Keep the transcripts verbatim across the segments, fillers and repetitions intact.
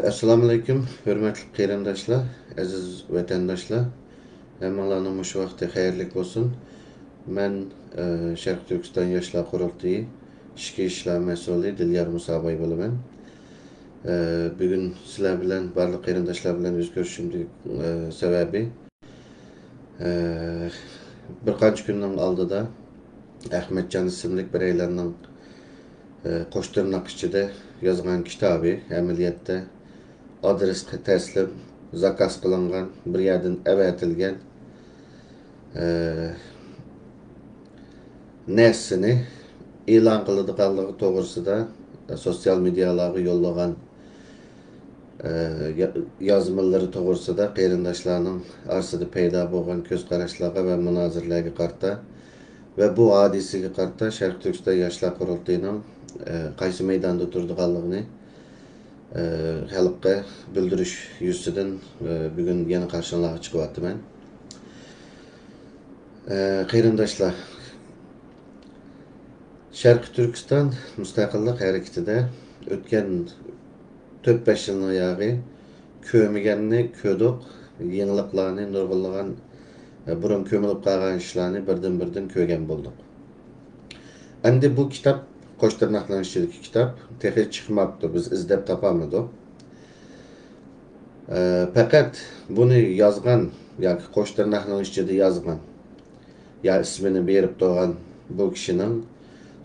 ئەسسالامۇئەلەيكۇم، ھۆرمەتلىك قېرىنداشلار، ئەزىز ۋەتەنداشلار، ھەممىڭلارنىڭ مۇشۇ ۋاقتى خەيرلىك بولسۇن. مەن، ئە، شەرقىي تۈركىستان ياشلار قۇرۇلتىيى ئىچكى ئىشلار مەسئۇلى دىليار مۇساباي بولىمەن. ئە، بۈگۈن سىلەر بىلەن، بارلىق قېرىنداشلار بىلەن يۈز كۆرۈشۈشۈمدىكى، ئە، سەۋەبى، ئە، بىر قانچە كۈننىڭ ئالدىدا ئەخمەتجان ئىسىملىك بىرەيلەننىڭ، ئە، قوش تىرناق ئىچىدە يازغان كىتابى، ئەمەلىيەتتە ئادرېسقا تەسلىم، زاكاز قىلىنغان، بىر يەردىن ئەۋەتىلگەن، ئە، نەرسىنى ئېلان قىلىدىغانلىقى توغرىسىدا، ئە، سوتسىيال مېدىيالارغا يوللىغان، ئە، يا-، يازمىلىرى توغرىسىدا قېرىنداشلارنىڭ ئارىسىدا پەيدا بولغان كۆز قاراشلارغا ۋە مۇنازىرىلەرگە قارىتا ۋە بۇ ھادىسىگە قارىتا شەرقىي تۈركىستان ياشلار قۇرۇلتىيىنىڭ، ئە، قايسى مەيداندا تۇرىدىغانلىقىنى، ئە، خەلققە بىلدۈرۈش يۈزىسىدىن، ئە، بۈگۈن يەنە قارشىڭلارغا چىقىۋاتىمەن. ئە، قېرىنداشلار، شەرقىي تۈركىستان مۇستەقىللىق ھەرىكىتىدە ئۆتكەن تۆت-بەش يىلنىڭ ياغى كۆرمىگەننى كۆردۇق، يېڭىلىقلارنى نۇرغۇنلىغان، بۇرۇن كۆمۈلۈپ قالغان ئىشلارنى بىردىن-بىردىن كۆرگەن بولدۇق. ئەمدى بۇ كىتاب، قوش تىرناقلارنىڭ ئىچىدىكى كىتاب تېخى چىقماپتۇ، بىز ئىزدەپ تاپالمىدۇق. ئە، پەقەت بۇنى يازغان ياكى قوش تىرناقنىڭ ئىچىدە يازغان يا ئىسمىنى بېرىپ تۇرغان بۇ كىشىنىڭ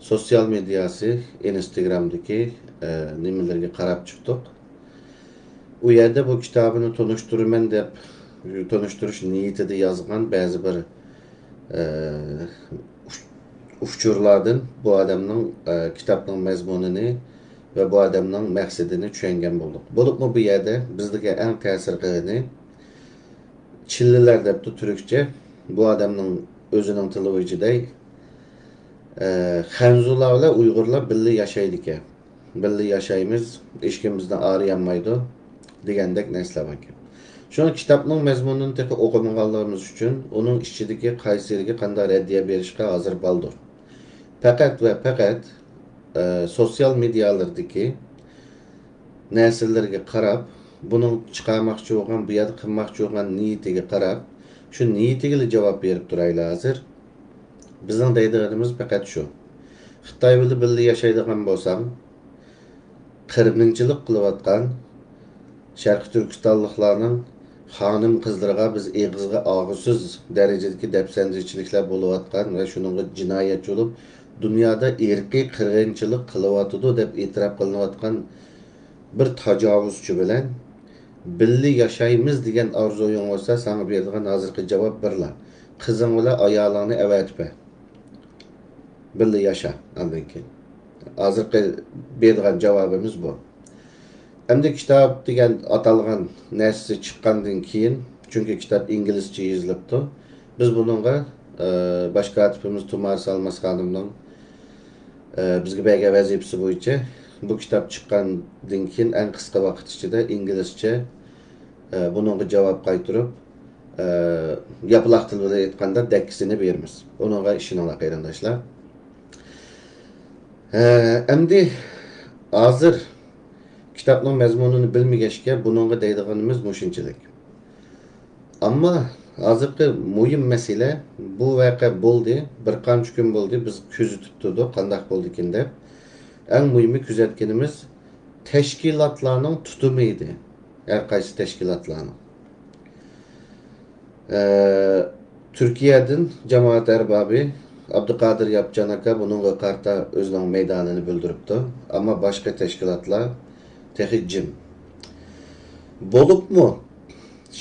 سوتسىيال مېدىياسى، ئىنستاگرامدىكى، ئە، نېمىلىرىگە قاراپ چىقتۇق. ئۇ يەردە بۇ كىتابىنى تونۇشتۇرىمەن دەپ، تونۇشتۇرۇش نىيىتىدە يازغان بەزى بىر، ئە، ئۇچ-، ئۇچۇرلاردىن بۇ ئادەمنىڭ، ئە، كىتابنىڭ مەزمۇنىنى ۋە بۇ ئادەمنىڭ مەقسىتىنى چۈشەنگەن بولدۇق. بولۇپمۇ بۇ يەردە بىزگە ئەڭ تەسىر قىلغىنى، چىللىلەر دەپتۇ تۈركچە. بۇ ئادەمنىڭ ئۆزىنىڭ تىلى بويىچە دەي، ئە، خەنزۇلار بىلەن ئۇيغۇرلار بىللە ياشايدىكەن. بىللە ياشايمىز، ھېچكىم بىزدىن ئايرىيالمايدۇ دېگەندەك نەرسىلەر باركەن. شۇڭا كىتابنىڭ مەزمۇنىنى تېخى ئوقۇمىغانلىقىمىز ئۈچۈن ئۇنىڭ ئىچىدىكى قايسى يېرىگە قانداق رەددىيە بېرىشقا ھازىر بالدۇر. پەقەت ۋە پەقەت، ئە، سوتسىيال مېدىيالىرىدىكى نەرسىلىرىگە قاراپ، بۇنىڭ چىقارماقچى بولغان، بۇ يەردە قىلماقچى بولغان نىيىتىگە قاراپ، شۇ نىيىتىگىلا جاۋاب بېرىپ تۇرايلى ھازىر. بىزنىڭ دەيدىغىنىمىز پەقەت شۇ. خىتاي بىلەن بىللە ياشايدىغان بولساڭ، قىرغىنچىلىق قىلىۋاتقان شەرقىي تۈركىستانلىقلارنىڭ خانىم-قىزلىرىغا بىز ئېغىزغا ئالغۇسىز دەرىجىدىكى دەپسەندىچىلىكلەر بولۇۋاتقان ۋە شۇنىڭغا جىنايەتچى بولۇپ، دۇنيادا ئىرقىي قىرغىنچىلىق قىلىۋاتىدۇ دەپ ئېتىراپ قىلىنىۋاتقان بىر تاجاۋۇزچى بىلەن بىللە ياشايمىز دېگەن ئارزۇيۇڭ بولسا، ساڭا بېرىدىغان ھازىرقى جاۋاب بىرلا: قىزىڭ بىلەن ئايالىڭنى ئەۋەتىپ بەر. بىللە ياشا ئاندىن كېيىن. ھازىرقى بېرىدىغان جاۋابىمىز بۇ. ئەمدى كىتاب دېگەن ئاتالغان نەرسىسى چىققاندىن كېيىن، چۈنكى كىتاب ئىنگلىزچە يېزىلىپتۇ. بىز بۇنىڭغا، ئە، باش كاتىپىمىز تۇمار سالماس خانىمنىڭ، ئە، بىزگە بەرگەن ۋەزىپىسى بويىچە بۇ كىتاب چىققاندىن كېيىن ئەڭ قىسقا ۋاقىت ئىچىدە ئىنگلىزچە، ئە، بۇنىڭغا جاۋاب قايتۇرۇپ، ئە، ياپىلاق تىل بىلەن ئېيتقاندا، دەككىسىنى بېرىمىز. ئۇنىڭغا ئىشىنىڭلار، قېرىنداشلار. ئە، ئەمدى ھازىر كىتابنىڭ مەزمۇنىنى بىلمىگەچكە، بۇنىڭغا دەيدىغىنىمىز مۇشۇنچىلىك. ئەمما ھازىرقى مۇھىم مەسىلە، بۇ ۋەقە بولدى، بىر قانچە كۈن بولدى، بىز كۆزىتىپ تۇردۇق، قانداق بولدىكىن دەپ. ئەڭ مۇھىمى كۆزەتكىنىمىز تەشكىلاتلارنىڭ تۇتۇمى ئىدى، ھەر قايسى تەشكىلاتلارنىڭ. ئە، تۈركىيەدىن جامائەت ئەربابى ئابدۇقادىر ياپچان ئاكا بۇنىڭغا قارىتا ئۆزىنىڭ مەيدانىنى بىلدۈرۈپتۇ. ئەمما باشقا تەشكىلاتلار تېخى جىم. بولۇپمۇ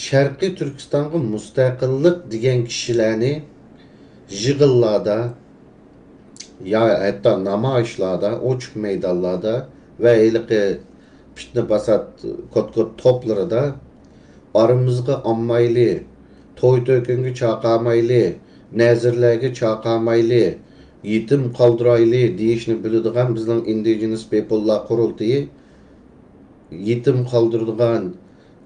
شەرقىي تۈركىستانغا مۇستەقىللىق دېگەن كىشىلەرنى يىغىنلاردا، يا ھەتتا نامايىشلاردا، ئوچۇق مەيدانلاردا ۋە ھېلىقى پىتنە پاسات، كوت-كوت توپلىرىدا ئارىمىزغا ئالمايلى، توي تۆكۈنگە چاقىرمايلى، نەزىرلەرگە چاقىرمايلى، يېتىم قالدۇرايلى دېيىشنى بىلىدىغان بىزنىڭ ئىندىجېنس پىپللار قۇرۇلتىيى يېتىم قالدۇرىدىغان،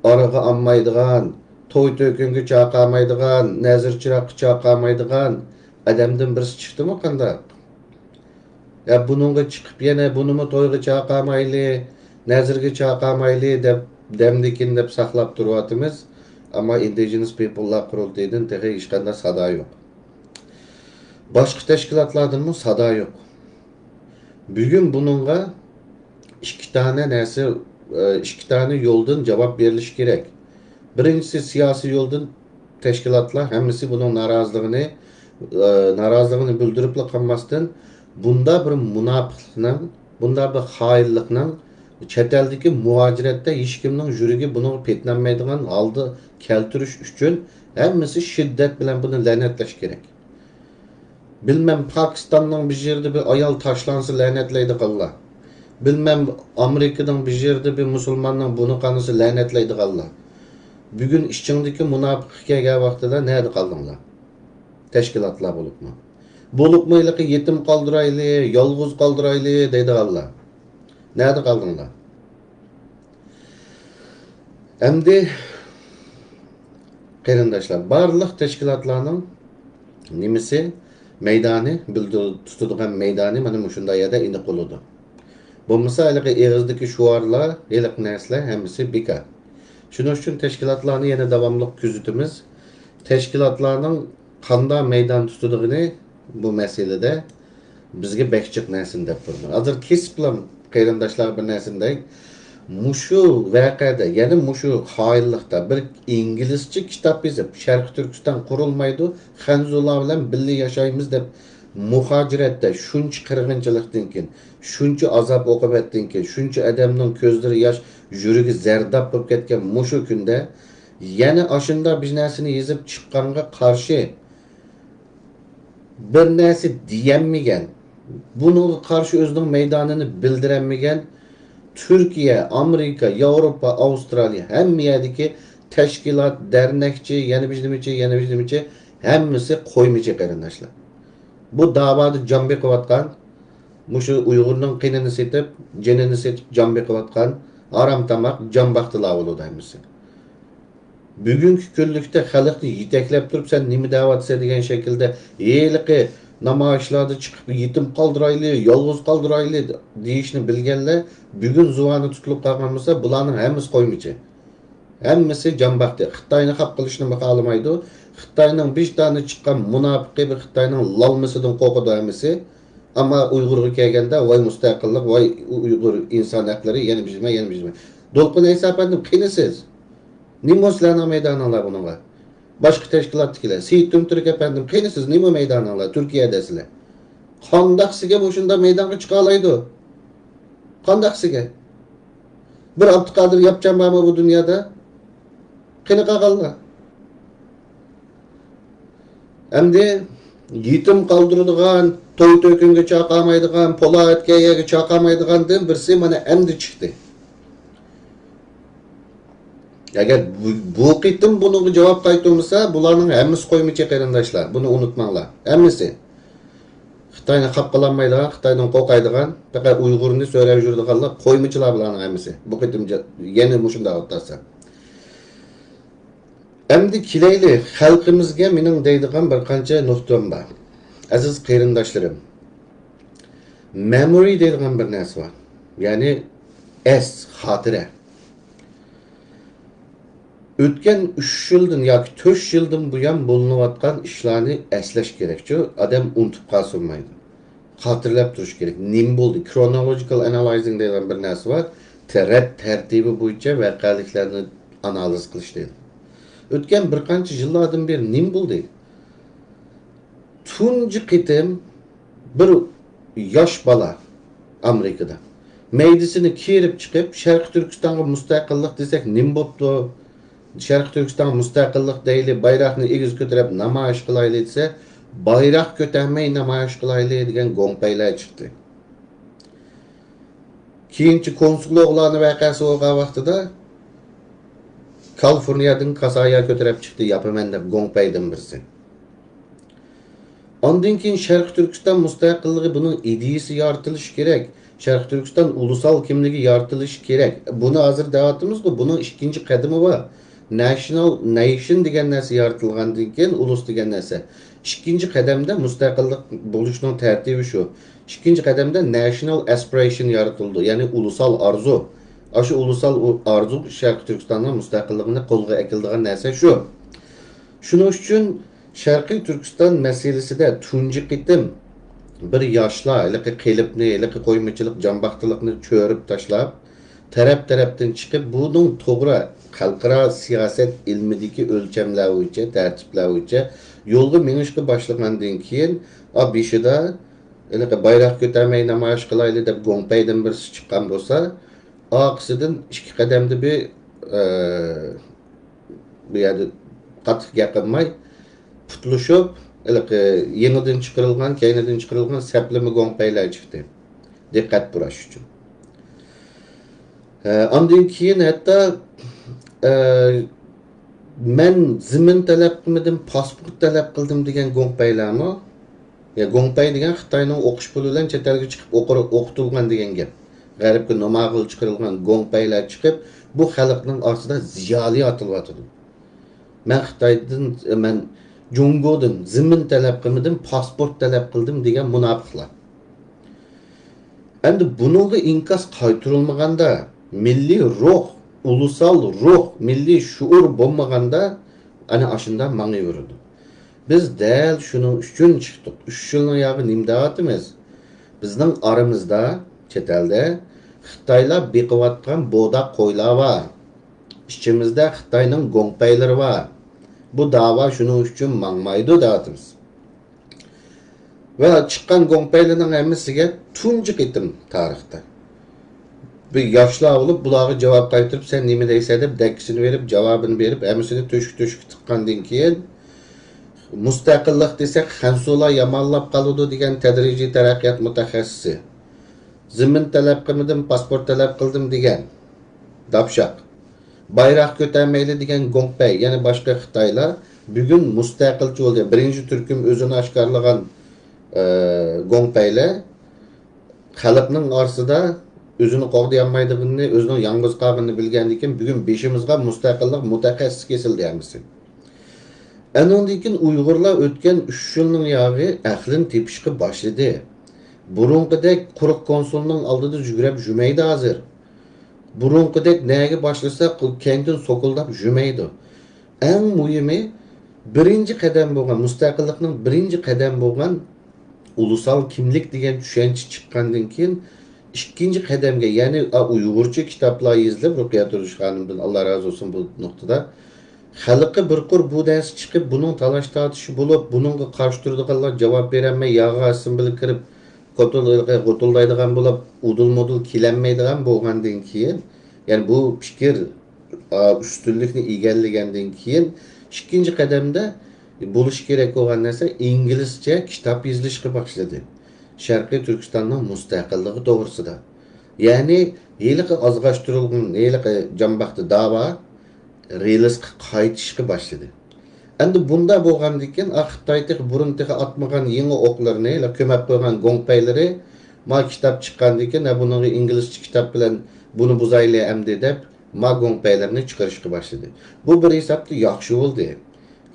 ئارىغا ئالمايدىغان، توي تۆكۈنگە چاقىرمايدىغان، نەزىر چىراغقا چاقىرمايدىغان ئادەمدىن بىرسى چىقتىمۇ قانداق؟ يا بۇنىڭغا چىقىپ يەنە بۇنىمۇ تويغا چاقىرمايلى، نەزىرگە چاقىرمايلى دەپ دەمدىكىن دەپ ساقلاپ تۇرۇۋاتىمىز، ئەمما ئىندىجېنس پىپللار قۇرۇلتىيىدىن تېخى ھېچقانداق سادا يوق. باشقا تەشكىلاتلاردىنمۇ سادا يوق. بۈگۈن بۇنىڭغا ئىككى دانە نەرسە، ئىككى دانە يولدىن جاۋاب بېرىلىشى كېرەك. بىرىنچىسى، سىياسىي يولدىن تەشكىلاتلار ھەممىسى بۇنىڭ نارازىلىقىنى، نارازىلىقىنى بىلدۈرۈپلا قالماستىن، بۇنداق بىر مۇناپىقلىقنىڭ، بۇنداق بىر خائىنلىقنىڭ، چەت ئەلدىكى مۇھاجىرەتتە ھېچكىمنىڭ يۈرىكى بۇنىڭغا پېتىنالمايدىغان ھالدا كەلتۈرۈش ئۈچۈن ھەممىسى شىددەت بىلەن بۇنى لەنەتلەش كېرەك. بىلمەم، پاكىستاننىڭ بىر يېرىدە بىر ئايال تاشلانسا لەنەتلەيدىغانلار. بىلمەم، ئامېرىكىنىڭ بىر يېرىدە بىر مۇسۇلماننىڭ بۇنى قانىسا لەنەتلەيدىغانلار. بۈگۈن ئىچىڭدىكى مۇناپىقلىق كەلگەن ۋاقتىدا نەدە قالدىڭلار؟ تەشكىلاتلار بولۇپمۇ. بولۇپمۇ ھېلىقى يېتىم قالدۇرايلى، يالغۇز قالدۇرايلى دەيدىغانلار. نەدە قالدىڭلار؟ ئەمدى قېرىنداشلار، بارلىق تەشكىلاتلارنىڭ نېمىسى، مەيدانى، بىلدۈر-، تۇتىدىغان مەيدانى مانا مۇشۇنداق يەردە ئېنىق بولىدۇ. بولمىسا ھېلىقى ئېغىزدىكى شوئارلار، ھېلىقى نەرسىلەر ھەممىسى بىكار. شۇنىڭ ئۈچۈن تەشكىلاتلارنى يەنە داۋاملىق كۆزىتىمىز. تەشكىلاتلارنىڭ قانداق مەيدان تۇتىدىغىنى بۇ مەسىلىدە بىزگە بەك جىق نەرسىنى دەپ تۇرىدۇ. ھازىر كېسىپلا قېرىنداشلارغا بىر نەرسىنى دەي. مۇشۇ ۋەقەدە، يەنە مۇشۇ خائىنلىقتا بىر ئىنگلىزچە كىتاب يېزىپ، شەرقىي تۈركىستان قۇرۇلمايدۇ، خەنزۇلار بىلەن بىللە ياشايمىز دەپ، مۇھاجىرەتتە شۇنچە قىرغىنچىلىقتىن كېيىن، شۇنچە ئازاب ئوقۇبەتتىن كېيىن، شۇنچە ئادەمنىڭ كۆزلىرى ياش، يۈرىكى زەرداب بولۇپ كەتكەن مۇشۇ كۈندە، يەنە ئاشۇنداق بىر نەرسىنى يېزىپ چىققانغا قارشى، بىر نەرسە دېيەلمىگەن، بۇنىڭغا قارشى ئۆزىنىڭ مەيدانىنى بىلدۈرەلمىگەن تۈركىيە، ئامېرىكا، ياۋروپا، ئاۋسترالىيە، ھەممە يەردىكى تەشكىلات، دەرنەكچى، يەنە بىر نېمىچى، يەنە بىر نېمىچى، ھەممىسى قويمىچى قېرىنداشلار. بۇ داۋادا جان بېقىۋاتقان، مۇشۇ ئۇيغۇرنىڭ قېنىنى سېتىپ، جېنىنى سېتىپ جان بېقىۋاتقان ھارام تاماق، جان باقتىلار بولىدۇ ھەممىسى. بۈگۈنكى كۈنلۈكتە خەلقنى يېتەكلەپ تۇرۇپ، سەن نېمە دەۋاتىسەن دېگەن شەكىلدە ھېلىقى نامايىشلاردا چىقىپ، يېتىم قالدۇرايلى، يالغۇز قالدۇرايلى دېيىشنى بىلگەنلەر بۈگۈن زۇۋانى تۇتۇلۇپ قالغان بولسا، بۇلارنىڭ ھەممىسى قويمىچى. ھەممىسى جان باقتى. خىتاينى خاپا قىلىشنىمۇ خالىمايدۇ. خىتاينىڭ بىر دانە چىققان مۇناپىقى، بىر خىتاينىڭ لالمىسىدىن قورقىدۇ ھەممىسى. ئەمما ئۇيغۇرغا كەلگەندە، ۋاي مۇستەقىللىق، ۋاي ئۇيغۇر ئىنسان ھەقلىرى، يەنە بىزمە، يەنە بىزمە. دولقۇن ئەيسا ئەپەندىم، قېنى سىز؟ نېمە سىلەرنىڭ مەيدانىڭلار بۇنىڭغا؟ باشقا تەشكىلاتتىكىلەر، سېيىت تۈرك ئەپەندىم، قېنى سىز؟ نېمە مەيدانىڭلار تۈركىيەدە سىلەر؟ قانداق سىزگە مۇشۇنداق مەيدانغا چىقالايدۇ؟ قانداق سىزگە؟ بىر ئابدۇقادىر ياپچان بارمۇ بۇ دۇنيادا؟ قېنى قالغانلار؟ ئەمدى يېتىم قالدۇرىدىغان، توي تۆكۈنگە چاقالمايدىغان، پولاۋ ئەتكەن يەرگە چاقالمايدىغاندىن بىرسى مانا ئەمدى چىقتى. ئەگەر بۇ، بۇ قېتىم بۇنىڭغا جاۋاب قايتۇرمىسا، بۇلارنىڭ ھەممىسى قويمىچى قېرىنداشلار، بۇنى ئۇنتۇماڭلار، ھەممىسى. خىتاينى خاپا قىلالمايدىغان، خىتايدىن قورقايدىغان، پەقەت ئۇيغۇرنى سۆرەپ يۈرىدىغانلار قويمىچىلار بۇلارنىڭ ھەممىسى. بۇ قېتىم جا-، يەنە مۇشۇنداق ئاتاسا. ئەمدى كېلەيلى، خەلقىمىزگە مېنىڭ دەيدىغان بىر قانچە نۇقتام بار. ئەزىز قېرىنداشلىرىم، مېمورى دەيدىغان بىر نەرسە بار. يەنى ئەس، خاتىرە. ئۆتكەن ئۈچ يىلدىن ياكى تۆت يىلدىن بۇيان بولۇنۇۋاتقان ئىشلارنى ئەسلەش كېرەكچۇ، ئادەم ئۇنتۇپ قالسۇنمايدۇ. خاتىرىلەپ تۇرۇش كېرەك. نېمە بولدى؟ كرونولوجىكال ئانالايزىڭ دەيدىغان بىر نەرسە بار. تە-، رەت تەرتىپى بويىچە ۋەقەلىكلەرنى ئانالىز قىلىش دەيدۇ. ئۆتكەن بىر قانچە يىللاردىن بېرى نېمە بولدى؟ تۇنجى قېتىم بىر ياش بالا ئامېرىكىدا مەيدىسىنى كېرىپ چىقىپ، شەرقىي تۈركىستانغا مۇستەقىللىق دېسەك نېمە بوپتۇ؟ شەرقىي تۈركىستانغا مۇستەقىللىق دەيلى، بايراقنى ئېگىز كۆتۈرۈپ نامايىش قىلايلى دېسە، بايراق كۆتەرمەي نامايىش قىلايلى دېگەن گوڭپەيلەر چىقتى. كېيىنچە كونسۇل ئوغلانى ۋەقەسى بولغان ۋاقتىدا كالىفورنىيەدىن كاسايا كۆتۈرۈپ چىقتى، ياپىمەن دەپ گوڭپەيدىن بىرسى. ئاندىن كېيىن شەرقىي تۈركىستان مۇستەقىللىقى، بۇنىڭ ئىدىيىسى يارىتىلىشى كېرەك. شەرقىي تۈركىستان ئۇلۇسال كىملىكى يارىتىلىشى كېرەك. بۇنى ھازىر دەۋاتىمىزغۇ، بۇنىڭ ئىككىنچى قەدىمى بار. نەشنال، نەيشن دېگەن نەرسە يارىتىلغاندىن كېيىن، ئۇلۇس دېگەن نەرسە. ئىككىنچى قەدەمدە مۇستەقىللىق بولۇشنىڭ تەرتىپى شۇ. ئىككىنچى قەدەمدە نەشنال ئەسپىرەيشن يارىتىلىدۇ، يەنى ئۇلۇسال ئارزۇ. ئاشۇ ئۇلۇسال ئۇ-، ئارزۇ شەرقىي تۈركىستاننىڭ مۇستەقىللىقىنى قولغا ئەكېلىدىغان نەرسە شۇ. شۇنىڭ ئۈچۈن شەرقىي تۈركىستان مەسىلىسىدە تۇنجى قېتىم بىر ياشلار ھېلىقى قېلىپنى، ھېلىقى قويمىچىلىق، جامباختىلىقنى چۆرۈپ تاشلاپ، تەرەپ-تەرەپتىن چىقىپ، بۇنىڭ توغرا خەلقئارا سىياسەت ئىلمىدىكى ئۆلچەملەر بويىچە، تەرتىپلەر بويىچە يولغا مېڭىشقا باشلىغاندىن كېيىن، ئا، بېشىدا ھېلىقى بايراق كۆتەرمەي نامايىش قىلايلى دەپ گوڭپەيدىن بىرسى چىققان بولسا، ئارقىسىدىن ئىككى قەدەمدە بىر، ئە، بۇ يەردە قاتتىق گەپ قىلماي، پۇتلىشىپ، ھېلىقى يېڭىدىن چىقىرىلغان، كەينىدىن چىقىرىلغان سەپلىمە گوڭپەيلەر چىقتى. دىققەت بۇراش ئۈچۈن. ئە، ئاندىن كېيىن ھەتتا، ئە، مەن زېمىن تەلەپ قىلمىدىم، پاسپورت تەلەپ قىلدىم دېگەن گوڭپەيلەرمۇ، يا، گوڭپەي دېگەن خىتاينىڭ ئوقۇش پۇلى بىلەن چەت ئەلگە چىقىپ ئوقۇر-، ئوقۇتۇلغان دېگەن گەپ. غەربكە نوماغۇل چىقىرىلغان گوڭپەيلەر چىقىپ، بۇ خەلقنىڭ ئارىسىدا زىيالىي ئاتىلىۋاتىدۇ. مەن خىتايدىن، مەن جۇڭگودىن زېمىن تەلەپ قىلمىدىم، پاسپورت تەلەپ قىلدىم دېگەن مۇناپىقلار. ئەمدى بۇنىڭغا ئىنكاس قايتۇرۇلمىغاندا، مىللىي روھ، ئۇلۇسال روھ، مىللىي شۇئۇر بولمىغاندا، ئەنە ئاشۇنداق ماڭىۋېرىدۇ. بىز دەل شۇنىڭ ئۈچۈن چىقتۇق. ئۈچ يىلنىڭ ياغى نېمە دەۋاتىمىز؟ بىزنىڭ ئارىمىزدا، چەت ئەلدە خىتايلار بېقىۋاتقان بودا قويلار بار. ئىچىمىزدە خىتاينىڭ گوڭپەيلىرى بار. بۇ داۋا شۇنىڭ ئۈچۈن ماڭمايدۇ دەۋاتىمىز. ۋە چىققان گوڭپەيلىنىڭ ھەممىسىگە تۇنجى قېتىم تارىختا بىر ياشلار بولۇپ، بۇلارغا جاۋاب قايتۇرۇپ، سەن نېمە دەيسەن دەپ دەككىسىنى بېرىپ، جاۋابىنى بېرىپ، ھەممىسىنى تۆشۈك-تۆشۈككە تىققاندىن كېيىن، مۇستەقىللىق دېسەك، خەنزۇلار يامانلاپ قالىدۇ دېگەن تەدرىجىي تەرەققىيات مۇتەخەسسىسى. زېمىن تەلەپ قىلمىدىم، پاسپورت تەلەپ قىلدىم دېگەن داپشاق. بايراق كۆتەرمەيلى دېگەن گوڭپەي، يەنە باشقا خىتايلار بۈگۈن مۇستەقىلچى بولدى. بىرىنچى تۈركۈم ئۆزىنى ئاشكارىلىغان، ئە، گوڭپەيلەر خەلقنىڭ ئارىسىدا ئۆزىنى قوغدىيالمايدىغىنىنى، ئۆزىنىڭ يالغۇز قالغىنىنى بىلگەندىن كېيىن، بۈگۈن بېشىمىزغا مۇستەقىللىق مۇتەخەسسىسى كېسىلدى ھەممىسى. ئەنىڭدىن كېيىن ئۇيغۇرلار ئۆتكەن ئۈچ يىلنىڭ ياغى ئەقلىنى تېپىشقا باشلىدى. بۇرۇنقىدەك قۇرۇق كونسۇلنىڭ ئالدىدا يۈگرەپ يۈرمەيدۇ ھازىر. بۇرۇنقىدەك نەگە باشلىسا، كەينىدىن سوكۇلداپ يۈرمەيدۇ. ئەڭ مۇھىمى، بىرىنچى قەدەم بولغان، مۇستەقىللىقنىڭ بىرىنچى قەدەم بولغان ئۇلۇسال كىملىك دېگەن چۈشەنچە چىققاندىن كېيىن، ئىككىنچى قەدەمگە، يەنى، ئا، ئۇيغۇرچە كىتابلار يېزىلىپ، رۇقىيە تۇردۇش خانىمدىن ئاللا رازى بولسۇن بۇ نۇقتىدا، خەلققە بىر قۇر بۇ نەرسە چىقىپ، بۇنىڭ تالاش-تارتىشى بولۇپ، بۇنىڭغا قارشى تۇرىدىغانلار جاۋاب بېرەلمەي، ياغا ئىسىم بىلەن كىرىپ، غۇتۇلدايدىغان بولۇپ، ئۇدۇل-مۇدۇل كېلەلمەيدىغان بولغاندىن كېيىن، يەنى بۇ پىكىر، ئا، ئۈستۈنلۈكنى ئىگىلىگەندىن كېيىن، ئىككىنچى قەدەمدە بولۇشى كېرەك بولغان نەرسە ئىنگلىزچە كىتاب يېزىلىشقا باشلىدى. شەرقىي تۈركىستاننىڭ مۇستەقىللىقى توغرىسىدا. يەنى ھېلىقى ئازغاشتۇرۇلغان، ھېلىقى جامباختا داۋا رېلىسقا قايتىشقا باشلىدى. ئەمدى بۇنداق بولغاندىن كېيىن، ئا، خىتاي تېخى بۇرۇن تېخى ئاتمىغان يېڭى ئوقلىرىنى، كۆمۈپ قويغان گوڭپەيلىرى، ما كىتاب چىققاندىن كېيىن، ھە، بۇنىڭغا ئىنگلىزچە كىتاب بىلەن بۇنى بۇزايلى ئەمدى دەپ، ما گوڭپەيلىرىنى چىقىرىشقا باشلىدى. بۇ بىر ھېسابتا ياخشى بولدى.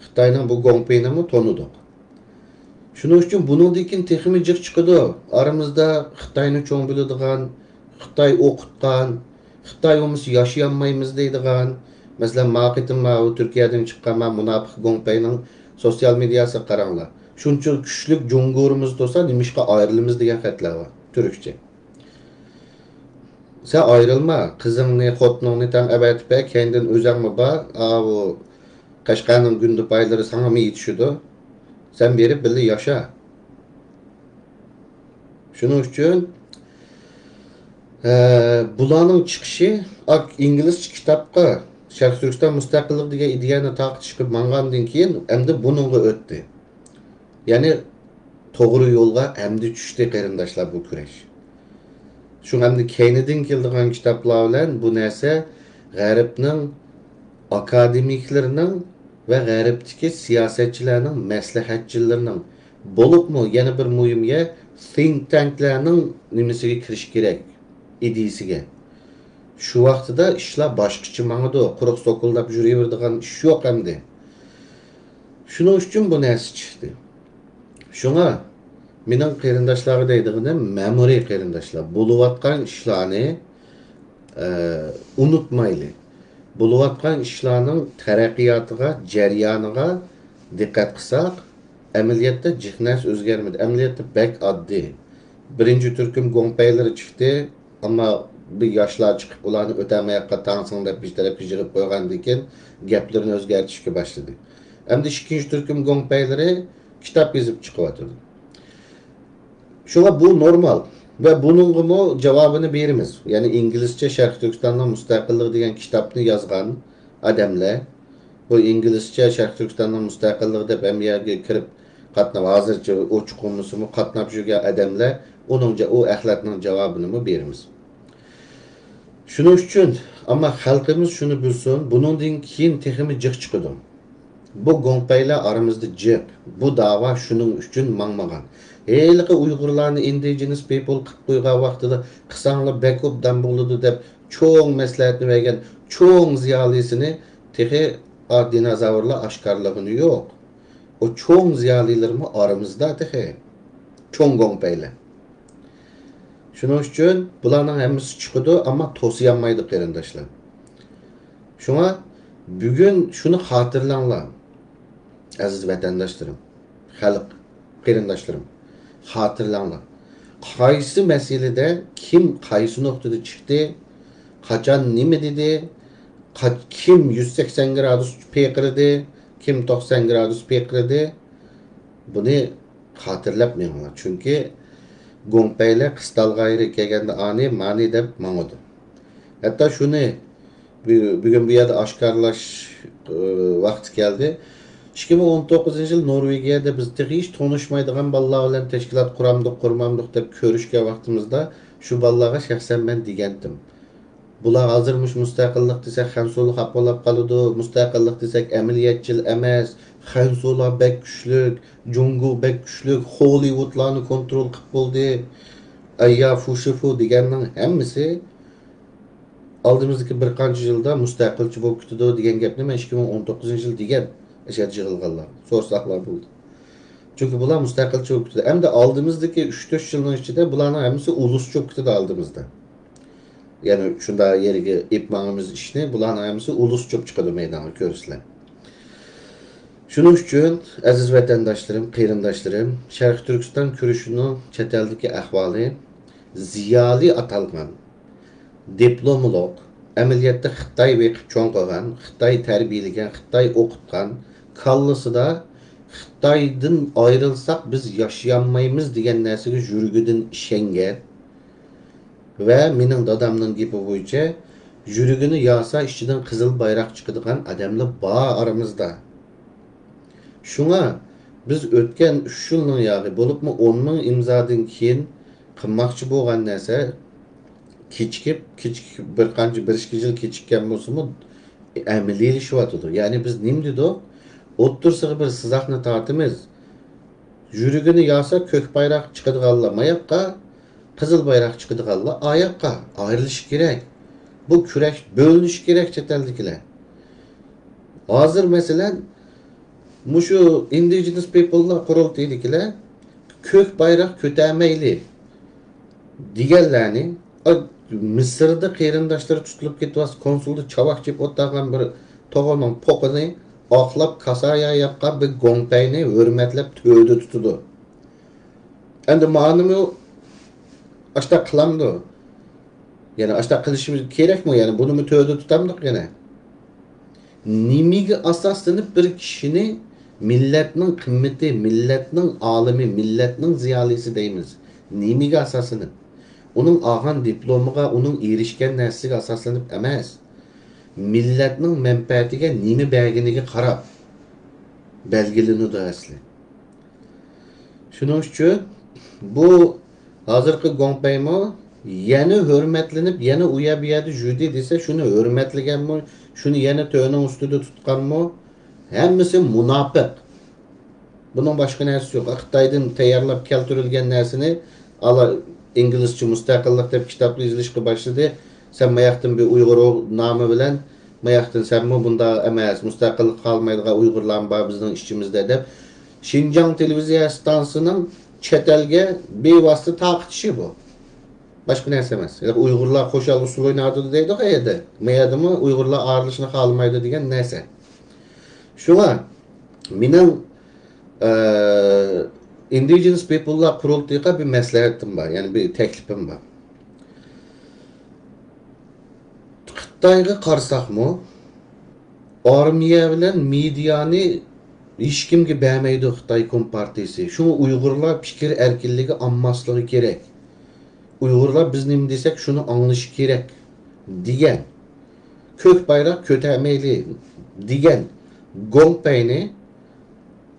خىتاينىڭ بۇ گوڭپېيىنىمۇ تونۇدۇق. شۇنىڭ ئۈچۈن بۇنىڭدىن كېيىن تېخىمۇ جىق چىقىدۇ. ئارىمىزدا خىتاينى چوڭ بىلىدىغان، خىتاي ئوقۇتقان، خىتاي بولمىسا ياشىيالمايمىز دەيدىغان، مەسىلەن، ما قېتىم ماۋۇ تۈركىيەدىن چىققان ما مۇناپىق گوڭپەينىڭ سوتسىيال مېدىياسىغا قاراڭلار. شۇنچە كۈچلۈك جۇڭگورىمىز تۇرسا، نېمىشقا ئايرىلىمىز دېگەن خەتلەر بار، تۈركچە. سەن ئايرىلما، قىزىڭنى، خوتۇنۇڭنى تەڭ ئەۋەتىپ بەر، كەينىدىن ئۆزەڭمۇ بار، ئاۋۇ قەشقەرنىڭ گۈندىپايلىرى ساڭىمۇ يېتىشىدۇ. سەن بېرىپ بىللە ياشا. شۇنىڭ ئۈچۈن، ئە، بۇلارنىڭ چىقىشى، ئا، ئىنگلىزچە كىتابقا شەرقىي تۈركىستان مۇستەقىللىقى دېگەن ئىدىيەنى تارقىتىشقا ماڭغاندىن كېيىن، ئەمدى بۇنىڭغا ئۆتتى. يەنى توغرا يولغا ئەمدى چۈشتى، قېرىنداشلار، بۇ كۈرەش. شۇڭا ئەمدى كەينىدىن كېلىدىغان كىتابلار بىلەن بۇ نەرسە غەربنىڭ ئاكادېمىكلىرىنىڭ ۋە غەربتىكى سىياسەتچىلەرنىڭ، مەسلىھەتچىلىرىنىڭ، بولۇپمۇ يەنە بىر مۇھىم يەر، think tankلەرنىڭ نېمىسىگە كىرىش كېرەك، ئىدىيىسىگە. شۇ ۋاقتىدا ئىشلار باشقىچە ماڭىدۇ، قۇرۇق سوكۇلداپ يۈرۈۋېرىدىغان ئىش يوق ئەمدى. شۇنىڭ ئۈچۈن بۇ نەرسە چىقتى. شۇڭا مېنىڭ قېرىنداشلارغا دەيدىغىنىم، مەمۇرىي قېرىنداشلار، بولۇۋاتقان ئىشلارنى، ئە، ئۇنتۇمايلى. بولۇۋاتقان ئىشلارنىڭ تەرەققىياتىغا، جەريانىغا دىققەت قىلساق، ئەمەلىيەتتە جىق نەرسە ئۆزگەرمىدى. ئەمەلىيەتتە بەك ئاددىي. بىرىنچى تۈركۈم گوڭپەيلىرى چىقتى، ئەمما بىر ياشلار چىقىپ، ئۇلارنى ئۆتەمەياققا تاڭسىڭ دەپ بىر تەرەپكە يىغىپ قويغاندىن كېيىن، گەپلىرىنى ئۆزگەرتىشكە باشلىدى. ئەمدى ئىككىنچى تۈركۈم گوڭپەيلىرى كىتاب يېزىپ چىقىۋاتىدۇ. شۇڭا بۇ نورمال ۋە بۇنىڭغىمۇ جاۋابىنى بېرىمىز. يەنى ئىنگلىزچە شەرقىي تۈركىستاننىڭ مۇستەقىللىقى دېگەن كىتابنى يازغان ئادەملەر، بۇ ئىنگلىزچە شەرقىي تۈركىستاننىڭ مۇستەقىللىقى دەپ ھەممە يەرگە كىرىپ قاتناپ، ھازىرچە ئوچۇق بولمىسىمۇ، قاتناپ يۈرگەن ئادەملەر ئۇنىڭ جا-، ئۇ ئەخلەتنىڭ جاۋابىنىمۇ بېرىمىز. شۇنىڭ ئۈچۈن، ئەمما خەلقىمىز شۇنى بىلسۇن، بۇنىڭدىن كېيىن تېخىمۇ جىق چىقىدۇ. بۇ گوڭپەيلەر ئارىمىزدا جىق. بۇ داۋا شۇنىڭ ئۈچۈن ماڭمىغان. ھېلىقى ئۇيغۇرلارنى ئىندىجېنس پىپل قىلىپ قويغان ۋاقتىدا قىلساڭلار بەك ئوبدان بولىدۇ دەپ چوڭ مەسلىھەتنى بەرگەن چوڭ زىيالىيسىنى تېخى ئا-، دىنوزاۋرلار ئاشكارىلىغىنى يوق. ئۇ چوڭ زىيالىيلىرىمۇ ئارىمىزدا تېخى. چوڭ گوڭپەيلەر. شۇنىڭ ئۈچۈن بۇلارنىڭ ھەممىسى چىقىدۇ، ئەمما توسۇيالمايدۇ، قېرىنداشلار. شۇڭا بۈگۈن شۇنى خاتىرىلەڭلار، ئەزىز ۋەتەنداشلىرىم، خەلق قېرىنداشلىرىم، خاتىرىلەڭلار. قايسى مەسىلىدە كىم قايسى نۇقتىدا چىقتى، قاچان نېمە دېدى، قا-، كىم يۈز سەكسەن گرادۇس پىرقىرىدى، كىم توقسان گرادۇس پىرقىرىدى، بۇنى خاتىرىلەپ مېڭىڭلار. چۈنكى گوڭپەيلەر قىستالغا ئايرىپ كەلگەندە ئانى، مانى دەپ ماڭىدۇ. ھەتتا شۇنى بۈ-، بۈگۈن بۇ يەردە ئاشكارىلاش، ئى، ۋاقتى كەلدى. ئىككى مىڭ ئون توققۇزىنچى يىل نورۋېگىيەدە بىز تېخى ھېچ تونۇشمايدىغان بالىلار بىلەن تەشكىلات قۇرامدۇق، قۇرمامدۇق دەپ كۆرۈشكەن ۋاقتىمىزدا شۇ بالىلارغا شەخسەن مەن دېگەنتىم. بۇلار ھازىر مۇشۇ مۇستەقىللىق دېسەك خەنزۇلار خاپا بولۇپ قالىدۇ، مۇستەقىللىق دېسەك ئەمەلىيەتچىل ئەمەس، خەنزۇلار بەك كۈچلۈك، جۇڭگو بەك كۈچلۈك، خولىۋۇدلارنى كونترول قىلىپ بولدى، ئەييا فۇشىفۇ دېگەننىڭ ھەممىسى ئالدىمىزدىكى بىر قانچە يىلدا مۇستەقىلچى بولۇپ كېتىدۇ دېگەن گەپنى مەن ئىككى مىڭ ئون توققۇزىنچى يىل دېگەن، ئەشەدە يىغىلغانلار سورىساقلار بولىدۇ. چۈنكى بۇلار مۇستەقىلچى بولۇپ كېتىدۇ. ئەمدى ئالدىمىزدىكى ئۈچ تۆت يىلنىڭ ئىچىدە بۇلارنىڭ ھەممىسى ئۇلۇسچە بولۇپ كېتىدۇ ئالدىمىزدا. يەنى شۇنداق يەرگە ئېلىپ ماڭىمىز ئىشنى، بۇلارنىڭ ھەممىسى ئۇلۇس چوپ چىقىدۇ مەيدانغا، كۆرىسىلەر. شۇنىڭ ئۈچۈن، ئەزىز ۋەتەنداشلىرىم، قېرىنداشلىرىم، شەرقىي تۈركىستان كۈرىشىنىڭ چەت ئەلدىكى ئەھۋالى، زىيالىي ئاتالغان، دىپلوملۇق، ئەمەلىيەتتە خىتاي بېقىپ چوڭ قىلغان، خىتاي تەربىيەلىگەن، خىتاي ئوقۇتقان، كاللىسىدا خىتايدىن ئايرىلساق بىز ياشىيالمايمىز دېگەن نەرسىگە يۈرىكىدىن ئىشەنگەن، ۋە مېنىڭ دادامنىڭ گېپى بويىچە، يۈرىكىنى ياسا ئىچىدىن قىزىل بايراق چىقىدىغان ئادەملەر بار ئارىمىزدا. شۇڭا بىز ئۆتكەن ئۈچ يىلنىڭ ياغى، بولۇپمۇ ئون مىڭ ئىمزادىن كېيىن قىلماقچى بولغان نەرسە كېچىكىپ، كېچىكىپ، بىر قانچە، بىر ئىككى يىل كېچىككەن بولسىمۇ، ئەمەلىيلىشىۋاتىدۇ. يەنى بىز نېمە دېدۇق؟ ئوتتۇرىسىغا بىر سىزىقنى تارتىمىز. يۈرىكىنى ياسا كۆك بايراق چىقىدىغانلار ماياققا، قىزىل بايراق چىقىدىغانلار ئاياققا ئايرىلىشى كېرەك. بۇ كۈرەش بۆلۈنۈشى كېرەك چەت ئەلدىكىلەر. ھازىر مەسىلەن، مۇشۇ ئىندىجېنس پىپللار قۇرۇلتىيىدىكىلەر كۆك بايراق كۆتەرمەيلى دېگەنلەرنى، ئا، مىسىردا قېرىنداشلىرى تۇتۇلۇپ كېتىۋاتسا، كونسۇلدا چاۋاك چېپىپ ئولتۇرغان بىر توغىنىڭ پوقىنى ئاقلاپ كاسايا ياپقان بىر گوڭپەينى ھۆرمەتلەپ تۆردە تۇتىدۇ. ئەمدى مانىمۇ ئاشتاق قىلامدۇ؟ يەنى ئاشتاق قىلىشىمىز كېرەكمۇ؟ يەنى بۇنىمۇ تۆردە تۇتامدۇق يەنە؟ نېمىگە ئاساسلىنىپ بىر كىشىنى مىللەتنىڭ قىممىتى، مىللەتنىڭ ئالىمى، مىللەتنىڭ زىيالىيسى دەيمىز؟ نېمىگە ئاساسلىنىپ؟ ئۇنىڭ ئالغان دىپلومىغا، ئۇنىڭ ئېرىشكەن نەرسىسىگە ئاساسلىنىپ ئەمەس. مىللەتنىڭ مەنپەئەتىگە نېمە بەرگىنىگە قاراپ بەلگىلىنىدۇ ئەسلى. شۇنىڭ ئۈچۈن بۇ ھازىرقى گوڭپەيمۇ يەنە ھۆرمەتلىنىپ، يەنە ئۇ يەر بۇ يەردە يۈردى دېسە، شۇنى ھۆرمەتلىگەنمۇ، شۇنى يەنە تۆرىنىڭ ئۈستىدە تۇتقانمۇ، ھەممىسى مۇناپىق. بۇنىڭ باشقا نەرسىسى يوق. خىتايدىن تەييارلاپ كەلتۈرۈلگەن نەرسىنى ئالا، ئىنگلىزچە مۇستەقىللىق دەپ كىتابلار يېزىلىشقا باشلىدى. سەن ماياقتىن بىر ئۇيغۇر نامى بىلەن، ماياقتىن سەنمۇ بۇنداق ئەمەس، مۇستەقىللىق خالىمايدىغان ئۇيغۇرلارمۇ بار بىزنىڭ ئىچىمىزدە دەپ، شىنجاڭ تېلېۋىزىيە ئىستانسىسىنىڭ چەت ئەلگە بىۋاسىتە تارقىتىشى بۇ. باشقا نەرسە ئەمەس. ياق، ئۇيغۇرلار خۇشال ئۇسسۇل ئويناۋاتىدۇ دەيدۇ، قەيەردە؟ مەيەردىمۇ ئۇيغۇرلار ئارىلىشىشنى خالىمايدۇ دېگەن نەرسە. شۇڭا مېنىڭ، ئە، ئىندىجېنس پىپللار قۇرۇلتىيىغا بىر مەسلىھەتىم بار، يەنى بىر تەكلىپىم بار. خىتايغا قارىساقمۇ، ئارمىيە بىلەن مېدىيانى ھېچكىمگە بەرمەيدۇ خىتاي كومپارتىيىسى. شۇڭا ئۇيغۇرلار پىكىر ئەركىنلىكى ئالماسلىقى كېرەك. ئۇيغۇرلار بىز نېمە دېسەك، شۇنى ئاڭلىشى كېرەك، دېگەن، كۆك بايراق كۆتەرمەيلى، دېگەن گوڭپەينى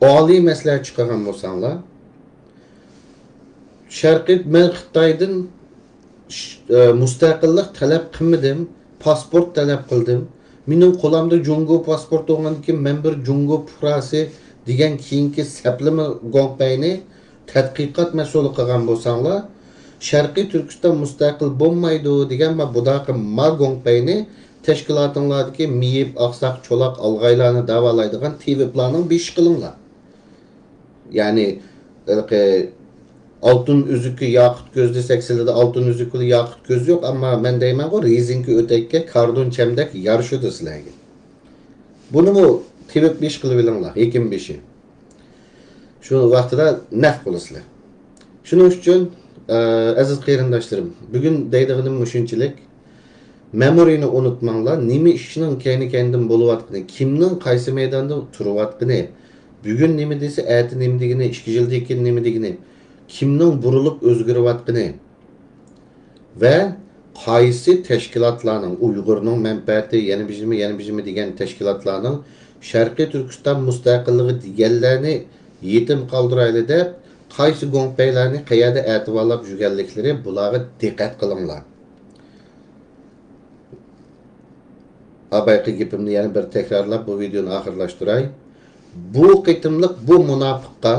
ئالىي مەسلىھەتچى قىلغان بولساڭلار، شەرقىي، مەن خىتايدىن ش-، ئە، مۇستەقىللىق تەلەپ قىلمىدىم، پاسپورت تەلەپ قىلدىم. مېنىڭ قولۇمدا جۇڭگو پاسپورتى بولغاندىكىن، مەن بىر جۇڭگو پۇقراسى دېگەن كېيىنكى سەپلىمە گوڭپەينى تەتقىقات مەسئۇلى قىلغان بولساڭلار، شەرقىي تۈركىستان مۇستەقىل بولمايدۇ دېگەن ما بۇداقى ما گوڭپەينى تەشكىلاتىڭلاردىكى مېيىپ، ئاقساق، چولاق، ئالغايلارنى داۋالايدىغان تېۋىپلارنىڭ بېشى قىلىڭلار. يەنى، ھېلىقى ئالتۇن ئۈزۈكى ياقۇت كۆز دېسەك، سىلەردە ئالتۇن ئۈزۈك بىلەن ياقۇت كۆز يوق، ئەمما مەن دەيمەنغۇ، رېزىنكە ئۆتەككە كاردون چەمدەك يارىشىدۇ سىلەرگە. بۇنىمۇ تېۋىپ بېشى قىلىۋېلىڭلار، ھېكىم بېشى. شۇ ۋاقتىدا نەق بولىسىلەر. شۇنىڭ ئۈچۈن، ئە، ئەزىز قېرىنداشلىرىم، بۈگۈن دەيدىغىنىم مۇشۇنچىلىك. مەمۇرىينى ئۇنتۇماڭلار، نېمە ئىشنىڭ كەينى-كەينىدىن بولۇۋاتقىنى، كىمنىڭ قايسى مەيداندا تۇرۇۋاتقىنى، بۈگۈن نېمە دېسە، ئەتە نېمە دېگىنى، ئىككى يىلدىن كېيىن نېمە دېگىنى، كىمنىڭ بۇرۇلۇپ ئۆزگىرىۋاتقىنى ۋە قايسى تەشكىلاتلارنىڭ، ئۇيغۇرنىڭ مەنپەئەتى، يەنە بىژىمى، يەنە بىژىمى دېگەن تەشكىلاتلارنىڭ شەرقىي تۈركىستان مۇستەقىللىقى دېگەنلەرنى يېتىم قالدۇرايلى دەپ، قايسى گوڭپەيلەرنى قەيەردە ئەتىۋارلاپ يۈرگەنلىكلىرى بۇلارغا دىققەت قىلىڭلار. ئاۋۋالقى گېپىمنى يەنە بىر تەكرارلاپ، بۇ ۋىدېونى ئاخىرلاشتۇراي. بۇ قېتىملىق بۇ مۇناپىققا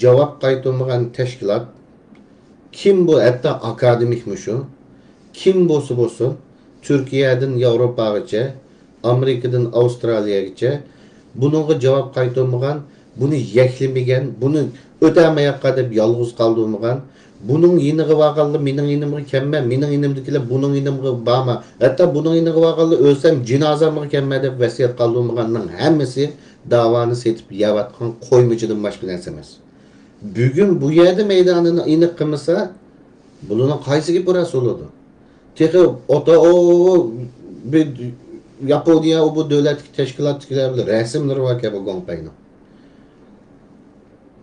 جاۋاب قايتۇرمىغان تەشكىلات كىم بۇ؟ ھەتتا ئاكادېمىكمۇ شۇ. كىم بولسا بولسۇن، تۈركىيەدىن ياۋروپاغىچە، ئامېرىكىدىن ئاۋسترالىيەگىچە بۇنىڭغا جاۋاب قايتۇرمىغان، بۇنى يەكلىمىگەن، بۇنى ئۆتەلمەيۋاتقان دەپ يالغۇز قالدۇرمىغان، بۇنىڭ يېنىغا بارغانلا مېنىڭ يېنىمغا كەلمە، مېنىڭ يېنىمدىكىلەر بۇنىڭ يېنىمغا بارما، ھەتتا بۇنىڭ يېنىغا بارغانلا ئۆلسەم جىنازامغا كەلمە دەپ ۋەسىيەت قالدۇرمىغاننىڭ ھەممىسى داۋانى سېتىپ يەۋاتقان قويمىچىدىن باشقا نەرسە ئەمەس. بۈگۈن بۇ يەردە مەيدانىنى ئېنىق قىلمىسا، بۇلارنىڭ قايسى گېپى راست بولىدۇ؟ تېخى ئوتا، ئو، بىر ياپونىيە، ئۇ بۇ دۆلەتتىكى تەشكىلاتتىكىلەر بىلەن رەسىملىرى باركەن بۇ گوڭپەينىڭ.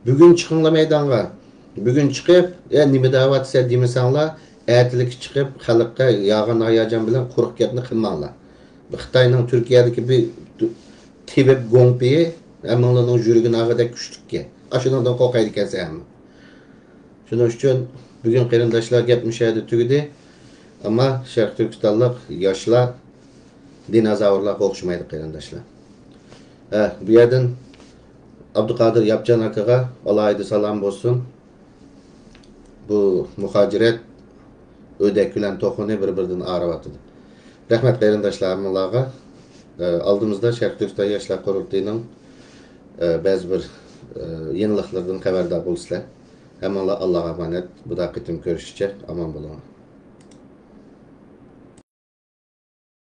بۈگۈن چىقىڭلار مەيدانغا. بۈگۈن چىقىپ، يا نېمە دەۋاتىسەن دېمىسەڭلار، ئەتىلىكى چىقىپ، خەلققە يالغان ھاياجان بىلەن قۇرۇق گەپنى قىلماڭلار. خىتاينىڭ تۈركىيەدىكى بىر تېۋىپ گوڭپېيى ھەممىڭلارنىڭ يۈرىكىنى ئاغىدەك كۈچلۈككەن. ئاشۇنىڭدىن قورقايدىكەنسەن ھەممە. شۇنىڭ ئۈچۈن بۈگۈن قېرىنداشلار گەپ مۇشۇ يەردە تۈگىدى. ئەمما شەرقىي تۈركىستانلىق ياشلار دىنازاۋرلارغا ئوخشىمايدۇ، قېرىنداشلار. ھە، بۇ يەردىن ئابدۇقادىر ياپجان ئاكىغا ئالاھىدە سالام بولسۇن. بۇ مۇھاجىرەت ئۆدەك بىلەن توخۇنى بىر-بىرىدىن ئايرىۋاتىدۇ. رەھمەت قېرىنداشلار ھەممىڭلارغا. ئە، ئالدىمىزدا شەرقىي تۈركىستان ياشلار قۇرۇلتىيىنىڭ، ئە، بەزى بىر، ئە، يېڭىلىقلىرىدىن خەۋەردار بولىسىلەر. ھەممىڭلار ئاللاغا ئامانەت. بۇدا قېتىم كۆرۈشكىچە ئامان بولۇڭلار.